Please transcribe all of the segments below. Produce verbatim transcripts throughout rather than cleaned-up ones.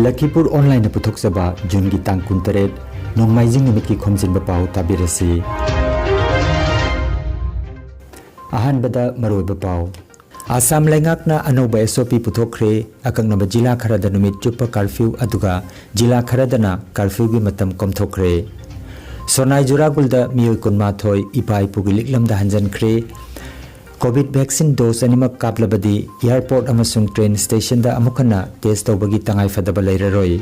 ꯂꯈꯤꯄꯨꯔ ꯑꯣꯟꯂꯥꯏꯟꯅ ꯄꯨꯊꯣꯛꯆꯕ ꯖꯨꯟꯒꯤ ꯇꯥꯡ ꯀꯨꯟꯇꯔꯦꯠ, ꯅꯣꯡꯃꯥꯏꯖꯤꯡ ꯅꯨꯃꯤꯠꯀꯤ ꯈꯣꯝꯖꯤꯟꯕ ꯄꯥꯎ ꯇꯥꯕꯤꯔꯁꯤ꯫ ꯑꯍꯥꯟꯕꯗ ꯃꯔꯨꯑꯣꯏꯕ ꯄꯥꯎ꯫ ꯑꯁꯥꯝ ꯂꯩꯉꯥꯛꯅ ꯑꯅꯧꯕ S O P ꯄꯨꯊꯣꯛꯈ꯭ꯔꯦ꯫ ꯑꯀꯛꯅꯕ ꯖꯤꯂꯥ ꯈꯔꯗ ꯅꯨꯃꯤꯠ ꯆꯨꯞꯄ ꯀꯥꯔꯐ꯭ꯌꯨ, ꯑꯗꯨꯒ ꯖꯤꯂꯥ ꯈꯔꯗꯅ ꯀꯥꯔꯐ꯭ꯌꯨꯒꯤ ꯃꯇꯝ ꯀꯣꯝꯊꯣꯛꯈ꯭ꯔꯦ꯫ ꯁꯣꯅꯥꯏ ꯖꯨꯔꯥꯒꯨꯜꯗ ꯃꯤꯑꯣꯏ ꯀꯨꯟꯃꯥꯊꯣꯏ ꯏꯄꯥ ꯏꯄꯨꯒꯤ ꯂꯤꯛꯂꯝꯗ ꯍꯟꯖꯤꯟꯈ꯭ꯔꯦ꯫ ꯀꯣꯚꯤꯗ ꯚꯦꯛꯁꯤꯟ ꯗꯣꯁ ꯑꯅꯤꯃꯛ ꯀꯥꯞꯂꯕꯗꯤ ꯑꯦꯌꯔꯄꯣꯔꯠ ꯑꯃꯁꯨꯡ ꯇ꯭ꯔꯦꯟ ꯁ꯭ꯇꯦꯁꯟꯗ ꯑꯃꯨꯛ ꯍꯟꯅ ꯇꯦꯁ ꯇꯧꯕꯒꯤ ꯇꯉꯥꯏ ꯐꯗꯕ ꯂꯩꯔꯔꯣꯏ꯫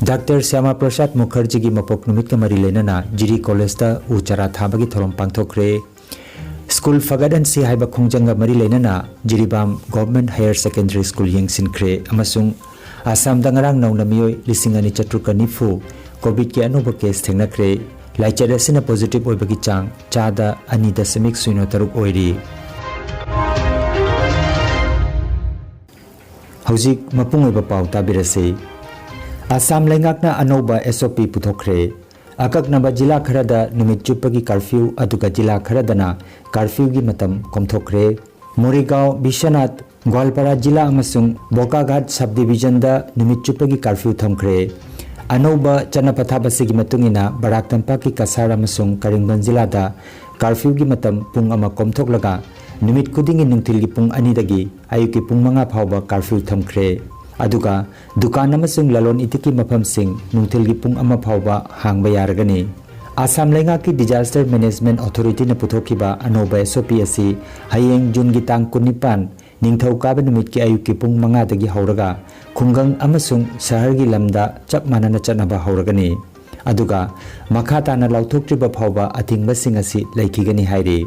ꯗꯥꯛꯇꯔ ꯁ꯭ꯌꯥꯃꯥ ꯄ꯭ꯔꯁꯥꯗ ꯃꯨꯈꯔꯖꯤꯒꯤ ꯃꯄꯣꯛ ꯅꯨꯃꯤꯠꯀ ꯃꯔꯤ ꯂꯩꯅꯅ ꯖꯤꯔꯤ ꯀꯣꯂꯦꯖꯇ ꯎ ꯆꯥꯔꯥ ꯊꯥꯕꯒꯤ ꯊꯧꯔꯝ ꯄꯥꯡꯊꯣꯛꯈ꯭ꯔꯦ꯫ ꯁ꯭ꯀꯨꯜ ꯐꯒꯠꯍꯟꯁꯤ ꯍꯥꯏꯕ ꯈꯣꯡꯖꯪꯒ ꯃꯔꯤ ꯂꯩꯅꯅ Jiribam government higher secondary school ꯌꯦꯡꯁꯤꯟꯈ꯭ꯔꯦ ꯑꯃꯁꯨꯡ ꯑꯁꯥꯝꯗ ꯉꯔꯥꯡ ꯅꯧꯅ ꯃꯤꯑꯣꯏ ꯂꯤꯁꯤꯡ ꯑꯅꯤ ꯆꯥꯇ꯭ꯔꯨꯛꯀ ꯅꯤꯐꯨ ꯀꯣꯚꯤꯗꯀꯤ ꯑꯅꯧꯕ ꯀꯦꯁ ꯊꯦꯡꯅꯈ꯭ꯔꯦ꯫ ꯂꯥꯏꯆꯠ ꯑꯁꯤꯅ ꯄꯣꯖꯤꯇꯤꯚ ꯑꯣꯏꯕꯒꯤ ꯆꯥꯡ ꯆꯥꯗ ꯑꯅꯤ ꯗꯁꯃꯤꯛ ꯁꯤꯅꯣ ꯇꯔꯨꯛ ꯑꯣꯏꯔꯤ꯫ ꯍꯧꯖꯤꯛ ꯃꯄꯨꯡ ꯑꯣꯏꯕ ꯄꯥꯎ ꯇꯥꯕꯤꯔꯁꯤ꯫ ꯑꯁꯥꯝ ꯂꯩꯉꯥꯛꯅ ꯑꯅꯧꯕ S O P ꯄꯨꯊꯣꯛꯈ꯭ꯔꯦ꯫ ꯑꯀꯛꯅꯕ ꯖꯤꯂꯥ ꯈꯔꯗ ꯅꯨꯃꯤꯠ ꯆꯨꯞꯄꯒꯤ ꯀꯥꯔꯐ꯭ꯌꯨ, ꯑꯗꯨꯒ ꯖꯤꯂꯥ ꯈꯔꯗꯅ ꯀꯥꯔꯐ꯭ꯌꯨꯒꯤ ꯃꯇꯝ ꯀꯣꯝꯊꯣꯛꯈ꯭ꯔꯦ꯫ ꯃꯣꯔꯤꯒꯥꯎ, ꯕꯤꯁ꯭ꯋꯅꯥꯊ, ꯒ꯭ꯋꯥꯜꯄꯥꯔꯥ ꯖꯤꯂꯥ ꯑꯃꯁꯨꯡ ꯕꯣꯀꯥꯘꯥꯠ ꯁꯕ ꯗꯤꯚꯤꯖꯟꯗ ꯅꯨꯃꯤꯠ ꯆꯨꯞꯄꯒꯤ ꯀꯥꯔꯐ꯭ꯌꯨ ꯊꯝꯈ꯭ꯔꯦ꯫ ꯑꯅꯧꯕ ꯆꯠꯅ ꯄꯊꯥꯞ ꯑꯁꯤꯒꯤ ꯃꯇꯨꯡ ꯏꯟꯅ ꯕꯔꯥꯛ ꯇꯝꯄꯥꯛꯀꯤ ꯀꯁꯥꯔ ꯑꯃꯁꯨꯡ ꯀꯔꯤꯝꯒꯟꯖ ꯖꯤꯂꯥꯗ ꯀꯥꯔꯐ꯭ꯌꯨꯒꯤ ꯃꯇꯝ ꯄꯨꯡ ꯑꯃ ꯀꯣꯝꯊꯣꯛꯂꯒ ꯅꯨꯃꯤꯠ ꯈꯨꯗꯤꯡꯒꯤ ꯅꯨꯡꯊꯤꯜꯒꯤ ꯄꯨꯡ ꯑꯅꯤꯗꯒꯤ ꯑꯌꯨꯛꯀꯤ ꯄꯨꯡ ꯃꯉꯥ ꯐꯥꯎꯕ ꯀꯥꯔꯐ꯭ꯌꯨ ꯊꯝꯈ꯭ꯔꯦ꯫ ꯑꯗꯨꯒ ꯗꯨꯀꯥꯟ ꯑꯃꯁꯨꯡ ꯂꯂꯣꯟ ꯏꯇꯤꯛꯀꯤ ꯃꯐꯝꯁꯤꯡ ꯅꯨꯡꯊꯤꯜꯒꯤ ꯄꯨꯡ ꯑꯃ ꯐꯥꯎꯕ ꯍꯥꯡꯕ ꯌꯥꯔꯒꯅꯤ꯫ ꯑꯁꯥꯝ ꯂꯩꯉꯥꯛꯀꯤ Disaster Management Authority ꯅ ꯄꯨꯊꯣꯛꯈꯤꯕ ꯑꯅꯧꯕ S O P ꯑꯁꯤ ꯍꯌꯦꯡ ꯖꯨꯟꯒꯤ ꯇꯥꯡ ꯀꯨꯟꯅꯤꯄꯥꯟ, ꯅꯤꯡꯊꯧꯀꯥꯕ ꯅꯨꯃꯤꯠꯀꯤ ꯑꯌꯨꯛꯀꯤ ꯄꯨꯡ ꯃꯉꯥꯗꯒꯤ ꯍꯧꯔꯒ ꯈꯨꯡꯒꯪ ꯑꯃꯁꯨꯡ ꯁꯍꯔꯒꯤ ꯂꯝꯗ ꯆꯞ ꯃꯥꯟꯅꯅ ꯆꯠꯅꯕ ꯍꯧꯔꯒꯅꯤ꯫ ꯑꯗꯨꯒ ꯃꯈꯥ ꯇꯥꯅ ꯂꯥꯎꯊꯣꯛꯇ꯭ꯔꯤꯕ ꯐꯥꯎꯕ ꯑꯊꯤꯡꯕꯁꯤꯡ ꯑꯁꯤ ꯂꯩꯈꯤꯒꯅꯤ ꯍꯥꯏꯔꯤ꯫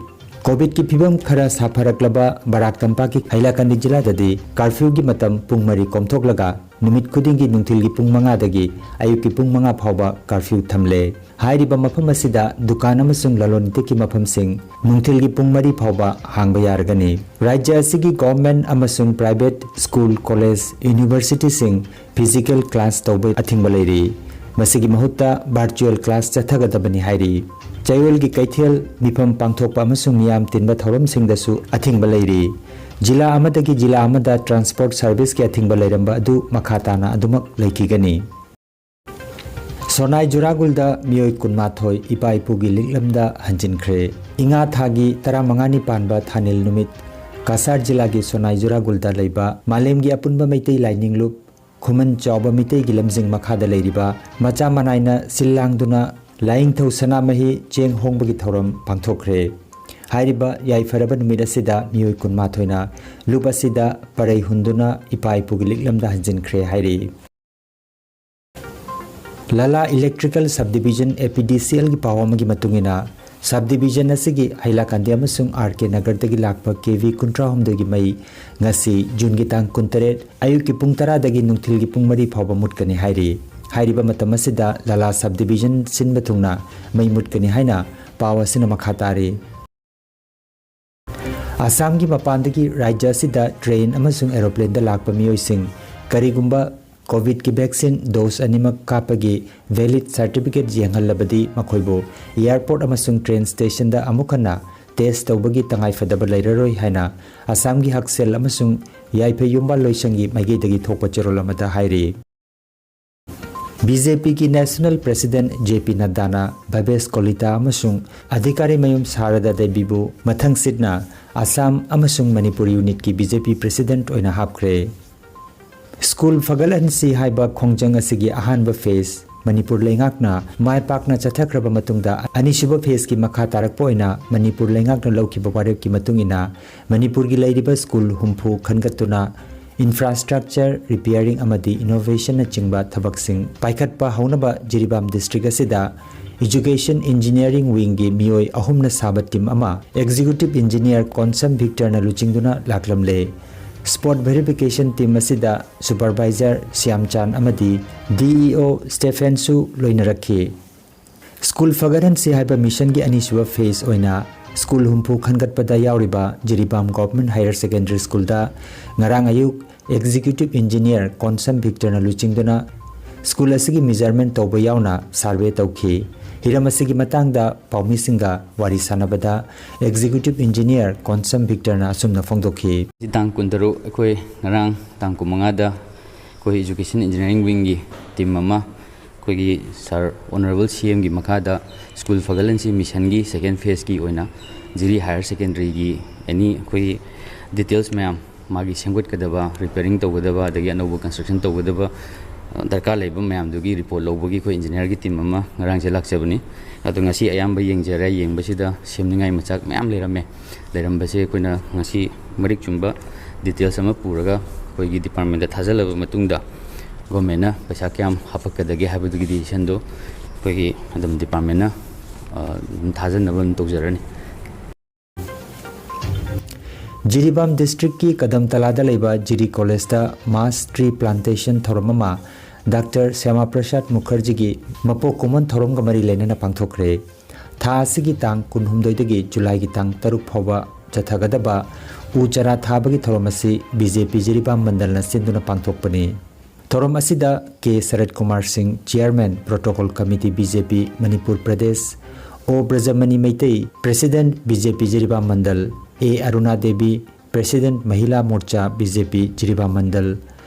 ꯀꯣꯚꯤꯗꯀꯤ ꯐꯤꯕꯝ ꯈꯔ ꯁꯥꯐꯔꯛꯂꯕ ꯕꯔꯥꯛ ꯇꯝꯄꯥꯛꯀꯤ ꯍꯩꯂꯥꯀꯟꯗꯤ ꯖꯤꯂꯥꯗꯗꯤ ꯀꯥꯔꯐ꯭ꯌꯨꯒꯤ ꯃꯇꯝ ꯄꯨꯡ ꯃꯔꯤ ꯀꯣꯝꯊꯣꯛꯂꯒ ꯅꯨꯃꯤꯠ ꯈꯨꯗꯤꯡꯒꯤ ꯅꯨꯡꯊꯤꯜꯒꯤ ꯄꯨꯡ ꯃꯉꯥꯗꯒꯤ ꯑꯌꯨꯛꯀꯤ ꯄꯨꯡ ꯃꯉꯥ ꯐꯥꯎꯕ ꯀꯥꯔꯐ꯭ꯌꯨ ꯊꯝꯂꯦ꯫ ꯍꯥꯏꯔꯤꯕ ꯃꯐꯝ ꯑꯁꯤꯗ ꯗꯨꯀꯥꯟ ꯑꯃꯁꯨꯡ ꯂꯂꯣꯟ ꯏꯇꯤꯛꯀꯤ ꯃꯐꯝꯁꯤꯡ ꯅꯨꯡꯊꯤꯜꯒꯤ ꯄꯨꯡ ꯃꯔꯤ ꯐꯥꯎꯕ ꯍꯥꯡꯕ ꯌꯥꯔꯒꯅꯤ꯫ ꯔꯥꯖ꯭ꯌ ꯑꯁꯤꯒꯤ ꯒꯣꯚꯔꯟꯃꯦꯟꯠ ꯑꯃꯁꯨꯡ ꯄ꯭ꯔꯥꯏꯚꯦꯠ ꯁ꯭ꯀꯨꯜ, ꯀꯣꯂꯦꯖ, ꯌꯨꯅꯤꯚꯔꯁꯤꯇꯤꯁꯤꯡ ꯐꯤꯖꯤꯀꯦꯜ ꯀ꯭ꯂꯥꯁ ꯇꯧꯕ ꯑꯊꯤꯡꯕ ꯂꯩꯔꯤ꯫ ꯃꯁꯤꯒꯤ ꯃꯍꯨꯠꯇ ꯚꯔꯆꯨꯑꯦꯜ ꯀ꯭ꯂꯥꯁ ꯆꯠꯊꯒꯗꯕꯅꯤ ꯍꯥꯏꯔꯤ꯫ ꯆꯌꯣꯜꯒꯤ ꯀꯩꯊꯦꯜ, ꯃꯤꯐꯝ ꯄꯥꯡꯊꯣꯛꯄ ꯑꯃꯁꯨꯡ ꯃꯤꯌꯥꯝ ꯇꯤꯟꯕ ꯊꯧꯔꯝꯁꯤꯡꯗꯁꯨ ꯑꯊꯤꯡꯕ ꯂꯩꯔꯤ꯫ ꯖꯤꯂꯥ ꯑꯃꯗꯒꯤ ꯖꯤꯂꯥ ꯑꯃꯗ ꯇ꯭ꯔꯥꯟꯁꯄꯣꯔꯠ ꯁꯔꯚꯤꯁꯀꯤ ꯑꯊꯤꯡꯕ ꯂꯩꯔꯝꯕ ꯑꯗꯨ ꯃꯈꯥ ꯇꯥꯅ ꯑꯗꯨꯃꯛ ꯂꯩꯈꯤꯒꯅꯤ꯫ ꯁꯣꯅꯥꯏ ꯖꯨꯔꯥꯒꯨꯜꯗ ꯃꯤꯑꯣꯏ ꯀꯨꯟꯃꯥꯊꯣꯏ ꯏꯄꯥ ꯏꯄꯨꯒꯤ ꯂꯤꯛꯂꯝꯗ ꯍꯟꯖꯤꯟꯈ꯭ꯔꯦ꯫ ꯏꯉꯥ ꯊꯥꯒꯤ ꯇꯔꯥꯃꯉꯥꯅꯤ ꯄꯥꯟꯕ ꯊꯥꯅꯤꯜ ꯅꯨꯃꯤꯠ ꯀꯁꯥꯔ ꯖꯤꯂꯥꯒꯤ ꯁꯣꯅꯥꯏ ꯖꯨꯔꯥꯒꯨꯜꯗ ꯂꯩꯕ ꯃꯥꯂꯦꯝꯒꯤ ꯑꯄꯨꯟꯕ ꯃꯩꯇꯩ ꯂꯥꯏꯅꯤꯡꯂꯨꯞ ꯈꯨꯃꯟ ꯆꯥꯎꯕ ꯃꯤꯇꯩꯒꯤ ꯂꯝꯖꯤꯡ ꯃꯈꯥꯗ ꯂꯩꯔꯤꯕ ꯃꯆꯥ ꯃꯅꯥꯏꯅ ꯁꯤꯜ ꯂꯥꯡꯗꯨꯅ ꯂꯥꯏꯅꯤꯡꯊꯧ ꯁꯅꯥꯃꯍꯤ ꯆꯦꯡ ꯍꯣꯡꯕꯒꯤ ꯊꯧꯔꯝ ꯄꯥꯡꯊꯣꯛꯈ꯭ꯔꯦ꯫ ꯍꯥꯏꯔꯤꯕ ꯌꯥꯏꯐꯔꯕ ꯅꯨꯃꯤꯠ ꯑꯁꯤꯗ ꯃꯤꯑꯣꯏ ꯀꯨꯟꯃꯥꯊꯣꯏꯅ ꯂꯨꯞ ꯑꯁꯤꯗ ꯄꯔꯩ ꯍꯨꯟꯗꯨꯅ ꯏꯄꯥ ꯏꯄꯨꯒꯤ ꯂꯤꯛꯂꯝꯗ ꯍꯟꯖꯤꯟꯈ꯭ꯔꯦ ꯍꯥꯏꯔꯤ꯫ ꯂꯂꯥ ꯏꯂꯦꯛꯇ꯭ꯔꯤꯀꯦꯜ ꯁꯕ ꯗꯤꯕꯤꯖꯟ, APDCLꯒꯤ ꯄꯥꯎ ꯑꯃꯒꯤ ꯃꯇꯨꯡ ꯏꯟꯅ, ꯁꯕ ꯗꯤꯕꯤꯖꯟ ꯑꯁꯤꯒꯤ ꯍꯩꯂꯥꯀꯥꯟꯗꯤ ꯑꯃꯁꯨꯡ RK ꯅꯒꯔꯗꯒꯤ ꯂꯥꯛꯄ KV ꯀꯨꯟꯊ꯭ꯔꯥꯍꯨꯝꯗꯣꯏꯒꯤ ꯃꯩ ꯉꯁꯤ ꯖꯨꯟꯒꯤ ꯇꯥꯡ ꯀꯨꯟꯇꯔꯦꯠ ꯑꯌꯨꯛꯀꯤ ꯄꯨꯡ ꯇꯔꯥꯗꯒꯤ ꯅꯨꯡꯊꯤꯜꯒꯤ ꯄꯨꯡ ꯃꯔꯤ ꯐꯥꯎꯕ ꯃꯨꯠꯀꯅꯤ ꯍꯥꯏꯔꯤ꯫ ꯍꯥꯏꯔꯤꯕ ꯃꯇꯝ ꯑꯁꯤꯗ ꯂꯂꯥ ꯁꯕ ꯗꯤꯕꯤꯖꯟ ꯁꯤꯟꯕ ꯊꯨꯡꯅ ꯃꯩ ꯃꯨꯠꯀꯅꯤ ꯍꯥꯏꯅ ꯄꯥꯎ ꯑꯁꯤꯅ ꯃꯈꯥ ꯇꯥꯔꯤ꯫ ꯑꯁꯥꯝꯒꯤ ꯃꯄꯥꯟꯗꯒꯤ ꯔꯥꯖ꯭ꯌ ꯑꯁꯤꯗ ꯇ꯭ꯔꯦꯟ ꯑꯃꯁꯨꯡ ꯑꯦꯔꯣꯄ꯭ꯂꯦꯟꯗ ꯂꯥꯛꯄ ꯃꯤꯑꯣꯏꯁꯤꯡ ꯀꯔꯤꯒꯨꯝꯕ ꯀꯣꯚꯤꯗꯀꯤ ꯚꯦꯛꯁꯤꯟ ꯗꯣꯁ ꯑꯅꯤꯃꯛ ꯀꯥꯞꯄꯒꯤ ꯚꯦꯂꯤꯗ ꯁꯔꯇꯤꯐꯤꯀꯦꯠ ꯌꯦꯡꯍꯜꯂꯕꯗꯤ ꯃꯈꯣꯏꯕꯨ ꯑꯦꯌꯥꯔꯄꯣꯔꯠ ꯑꯃꯁꯨꯡ ꯇ꯭ꯔꯦꯟ ꯁ꯭ꯇꯦꯁꯟꯗ ꯑꯃꯨꯛ ꯍꯟꯅ ꯇꯦꯁ ꯇꯧꯕꯒꯤ ꯇꯉꯥꯏꯐꯗꯕ ꯂꯩꯔꯔꯣꯏ ꯍꯥꯏꯅ ꯑꯁꯥꯝꯒꯤ ꯍꯛꯁꯦꯜ ꯑꯃꯁꯨꯡ ꯌꯥꯏꯐ ꯌꯨꯝꯕꯥꯜ ꯂꯣꯏꯁꯪꯒꯤ ꯃꯥꯏꯀꯩꯗꯒꯤ ꯊꯣꯛꯄ ꯆꯦꯔꯣꯜ ꯑꯃꯗ ꯍꯥꯏꯔꯤ꯫ BJPꯒꯤ National President JP ꯅꯗ꯭ꯗꯥꯅ ꯚꯕꯦꯁ ꯀꯣꯂꯤꯇꯥ ꯑꯃꯁꯨꯡ ꯑꯙꯤꯀꯥꯔꯤ ꯃꯌꯨꯝ ꯁꯥꯔꯗꯥ ꯗꯦꯕꯤꯕꯨ ꯃꯊꯪꯁꯤꯠꯅ ꯑꯁꯥꯝ ꯑꯃꯁꯨꯡ ꯃꯅꯤꯄꯨꯔ ꯌꯨꯅꯤꯠꯀꯤ BJP President ꯑꯣꯏꯅ ꯍꯥꯞꯈ꯭ꯔꯦ꯫ ꯁ꯭ꯀꯨꯜ ꯐꯒꯠꯍꯟꯁꯤ ꯍꯥꯏꯕ ꯈꯣꯡꯖꯪ ꯑꯁꯤꯒꯤ ꯑꯍꯥꯟꯕ ꯐꯦꯖ ꯃꯅꯤꯄꯨꯔ ꯂꯩꯉꯥꯛꯅ ꯃꯥꯏ ꯄꯥꯛꯅ ꯆꯠꯊꯈ꯭ꯔꯕ ꯃꯇꯨꯡꯗ, ꯑꯅꯤꯁꯨꯕ ꯐꯦꯖꯀꯤ ꯃꯈꯥ ꯇꯥꯔꯛꯄ ꯑꯣꯏꯅ ꯃꯅꯤꯄꯨꯔ ꯂꯩꯉꯥꯛꯅ ꯂꯧꯈꯤꯕ ꯋꯥꯔꯦꯞꯀꯤ ꯃꯇꯨꯡ ꯏꯟꯅ, ꯃꯅꯤꯄꯨꯔꯒꯤ ꯂꯩꯔꯤꯕ ꯁ꯭ꯀꯨꯜ ꯍꯨꯝꯐꯨ ꯈꯟꯒꯠꯇꯨꯅ infrastructure repairing ꯑꯃꯗꯤ innovationꯅꯆꯤꯡꯕ ꯊꯕꯛꯁꯤꯡ ꯄꯥꯏꯈꯠꯄ ꯍꯧꯅꯕ ꯖꯤꯔꯤꯕꯥꯝ district ꯑꯁꯤꯗ Education Engineering Wingꯒꯤ ꯃꯤꯑꯣꯏ ꯑꯍꯨꯝꯅ ꯁꯥꯕ team ꯑꯃ Executive Engineer ꯀꯣꯟꯁꯝ ꯚꯤꯛꯇꯔꯅ ꯂꯨꯆꯤꯡꯗꯨꯅ ꯂꯥꯛꯂꯝꯂꯦ꯫ Spot verification team ꯑꯁꯤꯗ Supervisor ꯁ꯭ꯌꯥꯝꯆꯥꯟ ꯑꯃꯗꯤ DEO ꯁ꯭ꯇꯦꯐꯦꯟꯁꯨ ꯂꯣꯏꯅꯔꯛꯈꯤ꯫ ꯁ꯭ꯀꯨꯜ ꯐꯒꯠꯍꯟꯁꯤ ꯍꯥꯏꯕ ꯃꯤꯁꯟꯒꯤ ꯑꯅꯤꯁꯨꯕ ꯐꯦꯖ ꯑꯣꯏꯅ ꯁ꯭ꯀꯨꯜ ꯍꯨꯝꯐꯨ ꯈꯟꯒꯠꯄꯗ ꯌꯥꯎꯔꯤꯕ ꯖꯤꯔꯤꯕꯥꯝ Government Higher Secondary Schoolꯗ ꯉꯔꯥꯡ ꯑꯌꯨꯛ Executive Engineer ꯀꯣꯟꯁꯝ ꯚꯤꯛꯇꯔꯅ ꯂꯨꯆꯤꯡꯗꯨꯅ ꯁ꯭ꯀꯨꯜ ꯑꯁꯤꯒꯤ measurement ꯇꯧꯕ ꯌꯥꯎꯅ survey ꯇꯧꯈꯤ꯫ ꯍꯤꯔꯝ ꯑꯁꯤꯒꯤ ꯃꯇꯥꯡꯗ ꯄꯥꯎꯃꯤꯁꯤꯡꯒ ꯋꯥꯔꯤ ꯁꯥꯟꯅꯕꯗ Executive Engineer ꯀꯣꯟꯁꯝ ꯚꯤꯛꯇꯔꯅ ꯑꯁꯨꯝꯅ ꯐꯣꯡꯗꯣꯛꯈꯤ꯫ ꯇꯥꯡ ꯀꯨꯟꯇꯔꯨꯛ, ꯑꯩꯈꯣꯏ ꯉꯔꯥꯡ ꯇꯥꯡ ꯀꯨꯟꯃꯉꯥꯗ ꯑꯩꯈꯣꯏ Education Engineering Wingꯒꯤ team ꯑꯃ ꯑꯩꯈꯣꯏꯒꯤ Sir Honourable C Mꯒꯤ ꯃꯈꯥꯗ ꯁ꯭ꯀꯨꯜ ꯐꯒꯠꯍꯟꯁꯤ ꯃꯤꯁꯟꯒꯤ second phaseꯀꯤ ꯑꯣꯏꯅ ꯖꯤꯔꯤ Higher Secondaryꯒꯤ any ꯑꯩꯈꯣꯏꯒꯤ details ꯃꯌꯥꯝ, ꯃꯥꯒꯤ ꯁꯦꯝꯒꯠꯀꯗꯕ, repairing ꯇꯧꯒꯗꯕ, ꯑꯗꯒꯤ ꯑꯅꯧꯕ construction ꯇꯧꯒꯗꯕ, ꯑ, ꯗꯔꯀꯥꯔ ꯂꯩꯕ ꯃꯌꯥꯝꯗꯨꯒꯤ report ꯂꯧꯕꯒꯤ ꯑꯩꯈꯣꯏ engineerꯒꯤ team ꯑꯃ ꯉꯔꯥꯡꯁꯦ ꯂꯥꯛꯆꯕꯅꯤ꯫ ꯑꯗꯣ ꯉꯁꯤ ꯑꯌꯥꯝꯕ ꯌꯦꯡꯖꯔꯦ꯫ ꯌꯦꯡꯕꯁꯤꯗ ꯁꯦꯝꯅꯤꯡꯉꯥꯏ ꯃꯆꯥꯛ ꯃꯌꯥꯝ ꯂꯩꯔꯝꯃꯦ꯫ ꯂꯩꯔꯝꯕꯁꯦ ꯑꯩꯈꯣꯏꯅ ꯉꯁꯤ ꯃꯔꯤꯛ ꯆꯨꯝꯕ details ꯑꯃ ꯄꯨꯔꯒ ꯑꯩꯈꯣꯏꯒꯤ departmentꯇ ꯊꯥꯖꯤꯜꯂꯕ ꯃꯇꯨꯡꯗ governmentꯅ ꯄꯩꯁꯥ ꯀꯌꯥꯝ ꯍꯥꯞꯄꯛꯀꯗꯒꯦ ꯍꯥꯏꯕꯗꯨꯒꯤ decisionꯗꯣ ꯑꯩꯈꯣꯏꯒꯤ ꯑꯗꯨꯝ departmentꯅ, ꯑ, ꯑꯗꯨꯝ ꯊꯥꯖꯅꯕ ꯑꯗꯨꯝ ꯇꯧꯖꯔꯅꯤ꯫ ꯖꯤꯔꯤꯕꯥꯝ districtꯀꯤ ꯀꯗꯝꯇꯂꯥꯗ ꯂꯩꯕ ꯖꯤꯔꯤ collegeꯇ mass tree plantation ꯊꯧꯔꯝ ꯑꯃ ꯗꯥꯛꯇꯔ ꯁ꯭ꯌꯥꯃꯥ ꯄ꯭ꯔꯁꯥꯗ ꯃꯨꯈꯔꯖꯤꯒꯤ ꯃꯄꯣꯛ ꯀꯨꯝꯑꯣꯟ ꯊꯧꯔꯝꯒ ꯃꯔꯤ ꯂꯩꯅꯅ ꯄꯥꯡꯊꯣꯛꯈ꯭ꯔꯦ꯫ ꯊꯥ ꯑꯁꯤꯒꯤ ꯇꯥꯡ ꯀꯨꯟꯍꯨꯝꯗꯣꯏꯗꯒꯤ ꯖꯨꯂꯥꯏꯒꯤ ꯇꯥꯡ ꯇꯔꯨꯛ ꯐꯥꯎꯕ ꯆꯠꯊꯒꯗꯕ ꯎ ꯆꯥꯔꯥ ꯊꯥꯕꯒꯤ ꯊꯧꯔꯝ ꯑꯁꯤ BJP ꯖꯤꯔꯤꯕꯥꯝ ꯃꯟꯗꯜꯅ ꯁꯤꯟꯗꯨꯅ ꯄꯥꯡꯊꯣꯛꯄꯅꯤ꯫ ꯊꯧꯔꯝ ꯑꯁꯤꯗ ꯀꯦ ꯁꯔꯠ ꯀꯨꯃꯥꯔ ꯁꯤꯡ, Chairman, Protocol Committee, BJP, Manipur Pradesh, O Brajamani Meitei, President, BJP Jiribam Mandal, A Aruna Devi, President, Mahila Morcha, BJP Jiribam Mandal,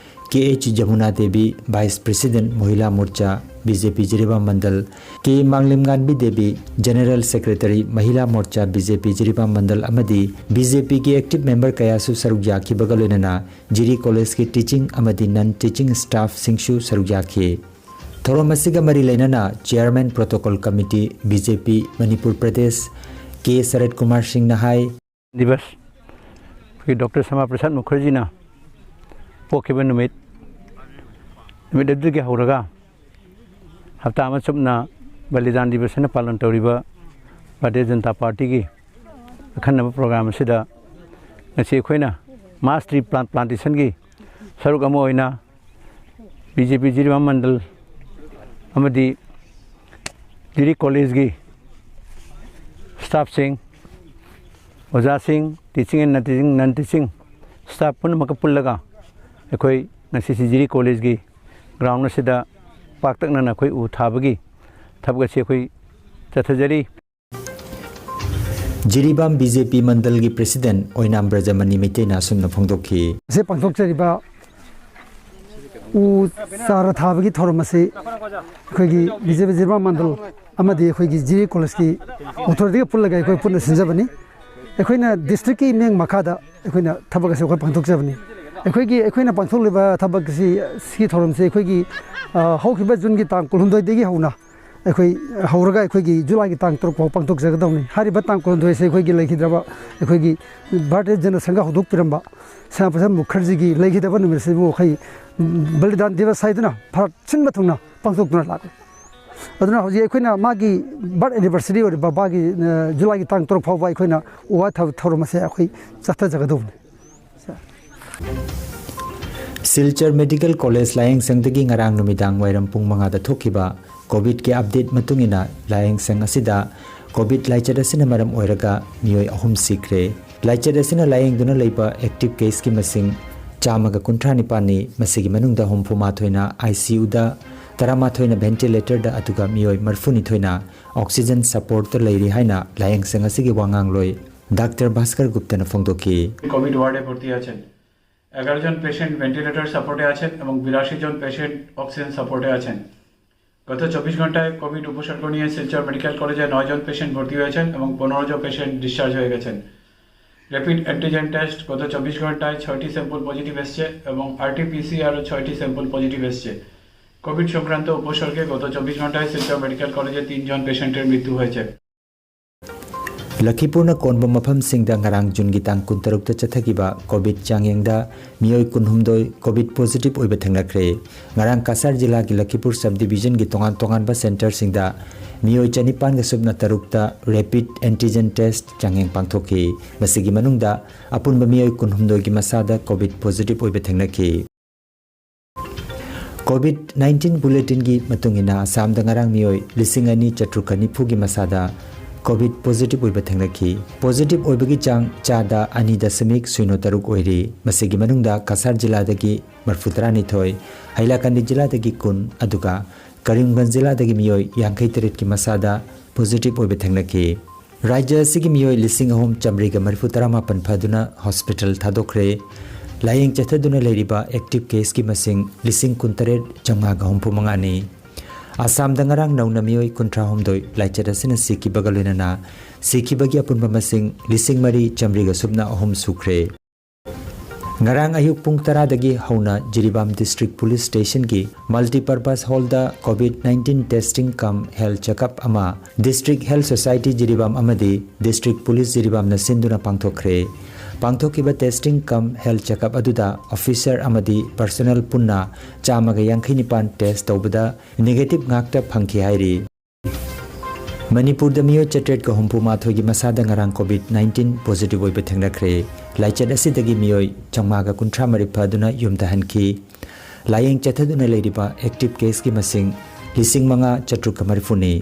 K H Jamuna Devi, Vice President, Mahila Morcha, BJP Jiribam Mandal, K Manglemnganbi Devi, General Secretary, Mahila Morcha, BJP Jiribam Mandal ꯑꯃꯗꯤ BJPꯒꯤ active member ꯀꯌꯥꯁꯨ ꯁꯔꯨꯛ ꯌꯥꯈꯤꯕꯒ ꯂꯣꯏꯅꯅ ꯖꯤꯔꯤ collegeꯀꯤ teaching ꯑꯃꯗꯤ non teaching staffꯁꯤꯡꯁꯨ ꯁꯔꯨꯛ ꯌꯥꯈꯤ꯫ ꯊꯧꯔꯝ ꯑꯁꯤꯒ ꯃꯔꯤ ꯂꯩꯅꯅ Chairman, Protocol Committee, BJP, Manipur Pradesh, ꯀꯦ ꯁꯔꯠ ꯀꯨꯃꯥꯔ ꯁꯤꯡꯅ ꯍꯥꯏ, ꯗꯤꯕꯁ, ꯑꯩꯈꯣꯏꯒꯤ ꯗꯣꯛꯇꯔ ꯁ꯭ꯌꯥꯃꯥ ꯄ꯭ꯔꯁꯥꯗ ꯃꯨꯈꯔꯖꯤꯅ ꯄꯣꯛꯈꯤꯕ ꯅꯨꯃꯤꯠ, ꯅꯨꯃꯤꯠ ꯑꯗꯨꯗꯒꯤ ꯍꯧꯔꯒ ꯍꯞꯇꯥ ꯑꯃ ꯆꯨꯞꯅ ꯕꯂꯤꯗꯥꯟ ꯗꯤꯕꯁ ꯍꯥꯏꯅ ꯄꯥꯂꯟ ꯇꯧꯔꯤꯕ ꯚꯥꯔꯇꯤꯌ ꯖꯅꯇꯥ ꯄꯥꯔꯇꯤꯒꯤ ꯑꯈꯟꯅꯕ program ꯑꯁꯤꯗ ꯉꯁꯤ ꯑꯩꯈꯣꯏꯅ mass tree plant plantationꯒꯤ ꯁꯔꯨꯛ ꯑꯃ ꯑꯣꯏꯅ BJP ꯖꯤꯔꯤꯕꯥꯝ ꯃꯟꯗꯜ ꯑꯃꯗꯤ ꯖꯤꯔꯤ collegeꯀꯤ staffꯁꯤꯡ, ꯑꯣꯖꯥꯁꯤꯡ, teaching and non teaching, non teaching staff ꯄꯨꯝꯅꯃꯛꯀ ꯄꯨꯜꯂꯒ ꯑꯩꯈꯣꯏ ꯉꯁꯤꯁꯤ ꯖꯤꯔꯤ collegeꯀꯤ ground ꯑꯁꯤꯗ ꯄꯥꯛꯇꯛꯅꯅ ꯑꯩꯈꯣꯏ ꯎ ꯊꯥꯕꯒꯤ ꯊꯕꯛ ꯑꯁꯤ ꯑꯩꯈꯣꯏ ꯆꯠꯊꯖꯔꯤ꯫ ꯖꯤꯔꯤꯕꯥꯝ ꯕꯤ ꯖꯦ ꯄꯤ ꯃꯟꯗꯜꯒꯤ ꯄ꯭ꯔꯦꯁꯤꯗꯦꯟꯠ ꯑꯣꯏꯅꯥꯝ ꯕ꯭ꯔꯖꯃꯅꯤ ꯃꯩꯇꯩꯅ ꯑꯁꯨꯝꯅ ꯐꯣꯡꯗꯣꯛꯈꯤ꯫ ꯑꯁꯤ ꯄꯥꯡꯊꯣꯛꯆꯔꯤꯕ ꯎ ꯆꯥꯔ ꯊꯥꯕꯒꯤ ꯊꯧꯔꯝ ꯑꯁꯤ ꯑꯩꯈꯣꯏꯒꯤ ꯕꯤ ꯖꯦ ꯄꯤ ꯖꯤꯔꯤꯕꯥꯝ ꯃꯟꯗꯜ ꯑꯃꯗꯤ ꯑꯩꯈꯣꯏꯒꯤ ꯖꯤꯔꯤ ꯀꯣꯂꯦꯖꯀꯤ ꯑꯣꯊꯣꯔꯤꯇꯤꯒ ꯄꯨꯜꯂꯒ ꯑꯩꯈꯣꯏ ꯄꯨꯟꯅ ꯁꯤꯟꯖꯕꯅꯤ꯫ ꯑꯩꯈꯣꯏꯅ ꯗꯤꯁꯇ꯭ꯔꯤꯛꯀꯤ ꯃꯤꯠꯌꯦꯡ ꯃꯈꯥꯗ ꯑꯩꯈꯣꯏꯅ ꯊꯕꯛ ꯑꯁꯤ ꯑꯩꯈꯣꯏ ꯄꯥꯡꯊꯣꯛꯆꯕꯅꯤ꯫ ꯑꯩꯈꯣꯏꯒꯤ ꯑꯩꯈꯣꯏꯅ ꯄꯥꯡꯊꯣꯛꯂꯤꯕ ꯊꯕꯛ ꯑꯁꯤ, ꯁꯤꯒꯤ ꯊꯧꯔꯝꯁꯤ ꯑꯩꯈꯣꯏꯒꯤ, ꯑ, ꯍꯧꯈꯤꯕ ꯖꯨꯟꯒꯤ ꯇꯥꯡ ꯀꯨꯟꯍꯨꯝꯗꯣꯏꯗꯒꯤ ꯍꯧꯅ ꯑꯩꯈꯣꯏ ꯍꯧꯔꯒ ꯑꯩꯈꯣꯏꯒꯤ ꯖꯨꯂꯥꯏꯒꯤ ꯇꯥꯡ ꯇꯔꯨꯛ ꯐꯥꯎ ꯄꯥꯡꯊꯣꯛꯆꯒꯗꯧꯅꯤ꯫ ꯍꯥꯏꯔꯤꯕ ꯇꯥꯡ ꯀꯨꯟꯍꯨꯝꯗꯣꯏ ꯑꯁꯤ ꯑꯩꯈꯣꯏꯒꯤ ꯂꯩꯈꯤꯗ꯭ꯔꯕ ꯑꯩꯈꯣꯏꯒꯤ ꯚꯥꯔꯇꯤꯌ ꯖꯅꯁꯪꯘ ꯍꯧꯗꯣꯛꯄꯤꯔꯝꯕ ꯁ꯭ꯌꯥꯃ ꯄ꯭ꯔꯁꯥꯗ ꯃꯨꯈꯔꯖꯤꯒꯤ ꯂꯩꯈꯤꯗꯕ ꯅꯨꯃꯤꯠꯁꯤꯕꯨ ꯑꯩꯈꯣꯏ ꯕꯂꯤꯗꯥꯟ ꯗꯤꯕꯁ ꯍꯥꯏꯗꯨꯅ ꯐꯔꯛ ꯁꯤꯟꯕ ꯊꯨꯡꯅ ꯄꯥꯡꯊꯣꯛꯇꯨꯅ ꯂꯥꯛꯂꯤ꯫ ꯑꯗꯨꯅ ꯍꯧꯖꯤꯛ ꯑꯩꯈꯣꯏꯅ ꯃꯥꯒꯤ ꯕꯥꯔꯊ ꯑꯦꯅꯤꯚꯔꯁꯔꯤ ꯑꯣꯏꯔꯤꯕ ꯃꯥꯒꯤ, ꯑ, ꯖꯨꯂꯥꯏꯒꯤ ꯇꯥꯡ ꯇꯔꯨꯛ ꯐꯥꯎꯕ ꯑꯩꯈꯣꯏꯅ ꯎ ꯋꯥ ꯊ-, ꯊꯧꯔꯝ ꯑꯁꯦ ꯑꯩꯈꯣꯏ ꯆꯠꯊꯖꯒꯗꯧꯕꯅꯤ꯫ ꯁꯤꯜꯆꯔ ꯃꯦꯗꯤꯀꯦꯜ ꯀꯣꯂꯦꯖ ꯂꯥꯌꯦꯡꯁꯪꯗꯒꯤ ꯉꯔꯥꯡ ꯅꯨꯃꯤꯗꯥꯡ ꯋꯥꯏꯔꯝ ꯄꯨꯡ ꯃꯉꯥꯗ ꯊꯣꯛꯈꯤꯕ ꯀꯣꯚꯤꯗꯀꯤ ꯑꯞꯗꯦꯠ ꯃꯇꯨꯡ ꯏꯟꯅ ꯂꯥꯌꯦꯡꯁꯪ ꯑꯁꯤꯗ ꯀꯣꯚꯤꯗ ꯂꯥꯏꯆꯠ ꯑꯁꯤꯅ ꯃꯔꯝ ꯑꯣꯏꯔꯒ ꯃꯤꯑꯣꯏ ꯑꯍꯨꯝ ꯁꯤꯈ꯭ꯔꯦ꯫ ꯂꯥꯏꯆꯠ ꯑꯁꯤꯅ ꯂꯥꯌꯦꯡꯗꯨꯅ ꯂꯩꯕ ꯑꯦꯛꯇꯤꯚ ꯀꯦꯁꯀꯤ ꯃꯁꯤꯡ ꯆꯥꯝꯃꯒ ꯀꯨꯟꯊ꯭ꯔꯥ ꯅꯤꯄꯥꯟꯅꯤ꯫ ꯃꯁꯤꯒꯤ ꯃꯅꯨꯡꯗ ꯍꯨꯝꯐꯨ ꯃꯥꯊꯣꯏꯅ ꯑꯥꯏ ꯁꯤ ꯌꯨꯗ, ꯇꯔꯥꯃꯥꯊꯣꯏꯅ ꯚꯦꯟꯇꯤꯂꯦꯇꯔꯗ, ꯑꯗꯨꯒ ꯃꯤꯑꯣꯏ ꯃꯔꯤꯐꯨ ꯅꯤꯊꯣꯏꯅ ꯑꯣꯛꯁꯤꯖꯟ ꯁꯄꯣꯔꯠꯇ ꯂꯩꯔꯤ ꯍꯥꯏꯅ ꯂꯥꯌꯦꯡꯁꯪ ꯑꯁꯤꯒꯤ ꯋꯥꯉꯥꯡꯂꯣꯏ ꯗꯥꯛꯇꯔ ꯚꯥꯁꯀꯔ ꯒꯨꯞꯇꯅ ꯐꯣꯡꯗꯣꯛꯈꯤ꯫ কোভিড ওয়ার্ডে ভর্তি আছেন। এগারো জন পেশেন্ট ভেন্টিলেটর সাপোর্টে আছেন এবং বিরাশি জন পেশেন্ট অক্সিজেন সাপোর্টে আছেন। গত চব্বিশ ঘন্টায় কোভিড উপসর্গ নিয়ে শিলচর মেডিকেল কলেজে নয় জন পেশেন্ট ভর্তি হয়েছেন এবং পনেরো জন পেশেন্ট ডিসচার্জ হয়ে গেছেন। র্যাপিড অ্যান্টিজেন টেস্ট গত চব্বিশ ঘন্টায় ছয়টি স্যাম্পল পজিটিভ এসছে এবং আরটিপিসিআরও ছয়টি স্যাম্পল পজিটিভ এসছে। কোভিড সংক্রান্ত উপসর্গে গত চব্বিশ ঘন্টায় শিলচর মেডিকেল কলেজে তিনজন পেশেন্টের মৃত্যু হয়েছে। ꯂꯈꯤꯄꯨꯔꯅ ꯀꯣꯟꯕ ꯃꯐꯝꯁꯤꯡꯗ ꯉꯔꯥꯡ ꯖꯨꯟꯒꯤ ꯇꯥꯡ ꯀꯨꯟꯇꯔꯨꯛꯇ ꯆꯠꯊꯈꯤꯕ ꯀꯣꯚꯤꯗ ꯆꯥꯡꯌꯦꯡꯗ ꯃꯤꯑꯣꯏ ꯀꯨꯟꯍꯨꯝꯗꯣꯏ ꯀꯣꯚꯤꯗ ꯄꯣꯖꯤꯇꯤꯚ ꯑꯣꯏꯕ ꯊꯦꯡꯅꯈ꯭ꯔꯦ꯫ ꯉꯔꯥꯡ ꯀꯁꯥꯔ ꯖꯤꯂꯥꯒꯤ ꯂꯈꯤꯄꯨꯔ ꯁꯕ ꯗꯤꯚꯤꯖꯟꯒꯤ ꯇꯣꯉꯥꯟ ꯇꯣꯉꯥꯟꯕ ꯁꯦꯟꯇꯔꯁꯤꯡꯗ ꯃꯤꯑꯣꯏ ꯆꯅꯤꯄꯥꯟꯒ ꯁꯨꯞꯅ ꯇꯔꯨꯛꯇ ꯔꯦꯄꯤꯗ ꯑꯦꯟꯇꯤꯖꯦꯟ ꯇꯦꯁ ꯆꯥꯡꯌꯦꯡ ꯄꯥꯡꯊꯣꯛꯈꯤ꯫ ꯃꯁꯤꯒꯤ ꯃꯅꯨꯡꯗ ꯑꯄꯨꯟꯕ ꯃꯤꯑꯣꯏ ꯀꯨꯟꯍꯨꯝꯗꯣꯏꯒꯤ ꯃꯁꯥꯗ ꯀꯣꯚꯤꯗ ꯄꯣꯖꯤꯇꯤꯚ ꯑꯣꯏꯕ ꯊꯦꯡꯅꯈꯤ꯫ ꯀꯣꯚꯤꯗ ꯅꯥꯏꯟꯇꯤꯟ ꯕꯨꯂꯦꯇꯤꯟꯒꯤ ꯃꯇꯨꯡ ꯏꯟꯅ ꯑꯁꯥꯝꯗ ꯉꯔꯥꯡ ꯃꯤꯑꯣꯏ ꯂꯤꯁꯤꯡ ꯑꯅꯤ ꯆꯥꯇ꯭ꯔꯨꯛꯀ ꯅꯤꯐꯨꯒꯤ ꯃꯁꯥꯗ ꯀꯣꯚꯤꯗ ꯄꯣꯖꯤꯇꯤꯚ ꯑꯣꯏꯕ ꯊꯦꯡꯅꯈꯤ꯫ ꯄꯣꯖꯤꯇꯤꯚ ꯑꯣꯏꯕꯒꯤ ꯆꯥꯡ ꯆꯥꯗ ꯑꯅꯤ ꯗꯁꯃꯤꯛ ꯁꯤꯅꯣ ꯇꯔꯨꯛ ꯑꯣꯏꯔꯤ꯫ ꯃꯁꯤꯒꯤ ꯃꯅꯨꯡꯗ ꯀꯁꯥꯔ ꯖꯤꯂꯥꯗꯒꯤ ꯃꯔꯤꯐꯨ ꯇꯔꯥꯅꯤꯊꯣꯏ, ꯍꯩꯂꯥꯀꯟꯗꯤ ꯖꯤꯂꯥꯗꯒꯤ ꯀꯨꯟ, ꯑꯗꯨꯒ ꯀꯔꯤꯝꯒꯟꯖ ꯖꯤꯂꯥꯗꯒꯤ ꯃꯤꯑꯣꯏ ꯌꯥꯡꯈꯩ ꯇꯔꯦꯠꯀꯤ ꯃꯁꯥꯗ positive ꯑꯣꯏꯕ ꯊꯦꯡꯅꯈꯤ꯫ ꯔꯥꯖ꯭ꯌ ꯑꯁꯤꯒꯤ ꯃꯤꯑꯣꯏ ꯂꯤꯁꯤꯡ ꯑꯍꯨꯝ ꯆꯥꯃꯔꯤꯒ ꯃꯔꯤꯐꯨ ꯇꯔꯥꯃꯥꯄꯟ ꯐꯗꯨꯅ hospital ꯊꯥꯗꯣꯛꯈ꯭ꯔꯦ꯫ ꯂꯥꯌꯦꯡ ꯆꯠꯊꯗꯨꯅ ꯂꯩꯔꯤꯕ active caseꯀꯤ ꯃꯁꯤꯡ ꯂꯤꯁꯤꯡ ꯀꯨꯟꯇꯔꯦꯠ ꯆꯥꯃꯉꯥꯒ ꯍꯨꯝꯐꯨ ꯃꯉꯥꯅꯤ꯫ ꯑꯁꯥꯝꯗ ꯉꯔꯥꯡ ꯅꯧꯅ ꯃꯤꯑꯣꯏ ꯀꯨꯟꯊ꯭ꯔꯥꯍꯨꯝꯗꯣꯏ ꯂꯥꯏꯆꯠ ꯑꯁꯤꯅ ꯁꯤꯈꯤꯕꯒ ꯂꯣꯏꯅꯅ ꯁꯤꯈꯤꯕꯒꯤ ꯑꯄꯨꯟꯕ ꯃꯁꯤꯡ ꯂꯤꯁꯤꯡ ꯃꯔꯤ ꯆꯥꯃꯔꯤꯒ ꯁꯨꯞꯅ ꯑꯍꯨꯝ ꯁꯨꯈ꯭ꯔꯦ꯫ ꯉꯔꯥꯡ ꯑꯌꯨꯛ ꯄꯨꯡ ꯇꯔꯥꯗꯒꯤ ꯍꯧꯅ Jiribam District Police Stationꯒꯤ multipurpose hallꯗ COVID nineteen testing cum health checkup ꯑꯃ District Health Society ꯖꯤꯔꯤꯕꯥꯝ ꯑꯃꯗꯤ District Police ꯖꯤꯔꯤꯕꯥꯝꯅ ꯁꯤꯟꯗꯨꯅ ꯄꯥꯡꯊꯣꯛꯈ꯭ꯔꯦ꯫ ꯄꯥꯡꯊꯣꯛꯈꯤꯕ testing cum health checkup ꯑꯗꯨꯗ officer ꯑꯃꯗꯤ personnel ꯄꯨꯟꯅ ꯆꯥꯝꯃꯒ ꯌꯥꯡꯈꯩ ꯅꯤꯄꯥꯟ test ꯇꯧꯕꯗ negative ꯉꯥꯛꯇ ꯐꯪꯈꯤ ꯍꯥꯏꯔꯤ꯫ ꯃꯅꯤꯄꯨꯔꯗ ꯃꯤꯑꯣꯏ ꯆꯥꯇ꯭ꯔꯦꯠꯀ ꯍꯨꯝꯐꯨ ꯃꯥꯊꯣꯏꯒꯤ ꯃꯁꯥꯗ ꯉꯔꯥꯡ COVID nineteen positive ꯑꯣꯏꯕ ꯊꯦꯡꯅꯈ꯭ꯔꯦ꯫ ꯂꯥꯏꯆꯠ ꯑꯁꯤꯗꯒꯤ ꯃꯤꯑꯣꯏ ꯆꯥꯝꯃꯉꯥꯒ ꯀꯨꯟꯊ꯭ꯔꯥ ꯃꯔꯤ ꯐꯗꯨꯅ ꯌꯨꯝꯗ ꯍꯟꯈꯤ꯫ ꯂꯥꯌꯦꯡ ꯆꯠꯊꯗꯨꯅ ꯂꯩꯔꯤꯕ active caseꯀꯤ ꯃꯁꯤꯡ ꯂꯤꯁꯤꯡ ꯃꯉꯥ ꯆꯥꯇ꯭ꯔꯨꯛꯀ ꯃꯔꯤꯐꯨꯅꯤ꯫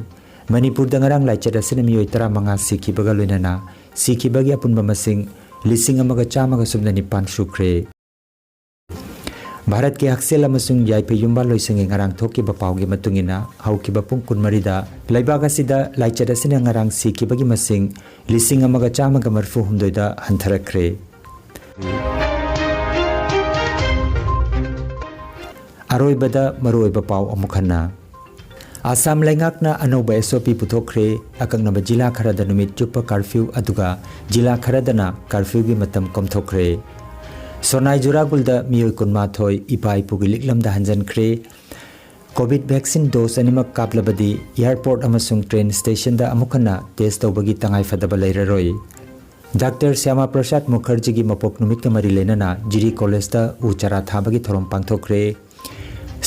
ꯃꯅꯤꯄꯨꯔꯗ ꯉꯔꯥꯡ ꯂꯥꯏꯆꯠ ꯑꯁꯤꯅ ꯃꯤꯑꯣꯏ ꯇꯔꯥꯃꯉꯥ ꯁꯤꯈꯤꯕꯒ ꯂꯣꯏꯅꯅ ꯁꯤꯈꯤꯕꯒꯤ ꯑꯄꯨꯟꯕ ꯃꯁꯤꯡ ꯂꯤꯁꯤꯡ ꯑꯃꯒ ꯆꯥꯝꯃꯒ ꯁꯨꯞꯅ ꯅꯤꯄꯥꯟ ꯁꯨꯈ꯭ꯔꯦ꯫ ꯚꯥꯔꯠꯀꯤ ꯍꯛꯁꯦꯜ ꯑꯃꯁꯨꯡ ꯌꯥꯏꯐ ꯌꯨꯝꯕꯥꯜ ꯂꯣꯏꯁꯪꯒꯤ ꯉꯔꯥꯡ ꯊꯣꯛꯈꯤꯕ ꯄꯥꯎꯒꯤ ꯃꯇꯨꯡ ꯏꯟꯅ, ꯍꯧꯈꯤꯕ ꯄꯨꯡ ꯀꯨꯟꯃꯔꯤꯗ ꯂꯩꯕꯥꯛ ꯑꯁꯤꯗ ꯂꯥꯏꯆꯠ ꯑꯁꯤꯅ ꯉꯔꯥꯡ ꯁꯤꯈꯤꯕꯒꯤ ꯃꯁꯤꯡ ꯂꯤꯁꯤꯡ ꯑꯃꯒ ꯆꯥꯝꯃꯒ ꯃꯔꯤꯐꯨ ꯍꯨꯝꯗꯣꯏꯗ ꯍꯟꯊꯔꯛꯈ꯭ꯔꯦ꯫ ꯑꯔꯣꯏꯕꯗ ꯃꯔꯨꯑꯣꯏꯕ ꯄꯥꯎ ꯑꯃꯨꯛ ꯍꯟꯅ꯫ ꯑꯁꯥꯝ ꯂꯩꯉꯥꯛꯅ ꯑꯅꯧꯕ SOP ꯄꯨꯊꯣꯛꯈ꯭ꯔꯦ꯫ ꯑꯀꯛꯅꯕ ꯖꯤꯂꯥ ꯈꯔꯗ ꯅꯨꯃꯤꯠ ꯆꯨꯞꯄ curfew, ꯑꯗꯨꯒ ꯖꯤꯂꯥ ꯈꯔꯗꯅ curfewꯒꯤ ꯃꯇꯝ ꯀꯣꯝꯊꯣꯛꯈ꯭ꯔꯦ꯫ ꯁꯣꯅꯥꯏ ꯖꯨꯔꯥꯒꯨꯜꯗ ꯃꯤꯑꯣꯏ ꯀꯨꯟꯃꯥꯊꯣꯏ ꯏꯄꯥ ꯏꯄꯨꯒꯤ ꯂꯤꯛꯂꯝꯗ ꯍꯟꯖꯤꯟꯈ꯭ꯔꯦ꯫ COVID vaccine dose ꯑꯅꯤꯃꯛ ꯀꯥꯞꯂꯕꯗꯤ airport ꯑꯃꯁꯨꯡ train stationꯗ ꯑꯃꯨꯛ ꯍꯟꯅ test ꯇꯧꯕꯒꯤ ꯇꯉꯥꯏ ꯐꯗꯕ ꯂꯩꯔꯔꯣꯏ꯫ ꯗꯥꯛꯇꯔ ꯁ꯭ꯌꯥꯃꯥ ꯄ꯭ꯔꯁꯥꯗ ꯃꯨꯈꯔꯖꯤꯒꯤ ꯃꯄꯣꯛ ꯅꯨꯃꯤꯠꯀ ꯃꯔꯤ ꯂꯩꯅꯅ ꯖꯤꯔꯤ ꯀꯣꯂꯦꯖꯇ ꯎ ꯆꯥꯔꯥ ꯊꯥꯕꯒꯤ ꯊꯧꯔꯝ ꯄꯥꯡꯊꯣꯛꯈ꯭ꯔꯦ꯫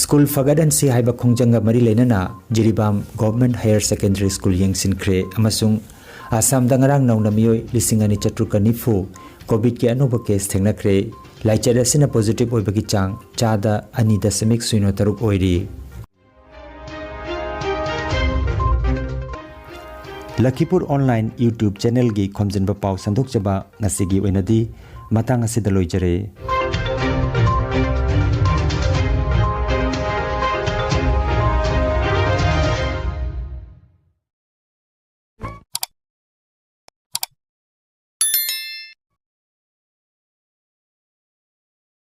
ꯁ꯭ꯀꯨꯜ ꯐꯒꯠꯍꯟꯁꯤ ꯍꯥꯏꯕ ꯈꯣꯡꯖꯪꯒ ꯃꯔꯤ ꯂꯩꯅꯅ Jiribam Government Higher Secondary School ꯌꯦꯡꯁꯤꯟꯈ꯭ꯔꯦ ꯑꯃꯁꯨꯡ ꯑꯁꯥꯝꯗ ꯉꯔꯥꯡ ꯅꯧꯅ ꯃꯤꯑꯣꯏ ꯂꯤꯁꯤꯡ ꯑꯅꯤ ꯆꯥꯇ꯭ꯔꯨꯛꯀ ꯅꯤꯐꯨ COVIDꯀꯤ ꯑꯅꯧꯕ case ꯊꯦꯡꯅꯈ꯭ꯔꯦ꯫ ꯂꯥꯏꯆꯠ ꯑꯁꯤꯅ positive ꯑꯣꯏꯕꯒꯤ ꯆꯥꯡ ꯆꯥꯗ ꯑꯅꯤ ꯗꯁꯃꯤꯛ ꯁꯤꯅꯣ ꯇꯔꯨꯛ ꯑꯣꯏꯔꯤ꯫ ꯂꯈꯤꯄꯨꯔ online YouTube channelꯒꯤ ꯈꯣꯝꯖꯤꯟꯕ ꯄꯥꯎ ꯁꯟꯗꯣꯛꯆꯕ ꯉꯁꯤꯒꯤ ꯑꯣꯏꯅꯗꯤ ꯃꯇꯥꯡ ꯑꯁꯤꯗ ꯂꯣꯏꯖꯔꯦ꯫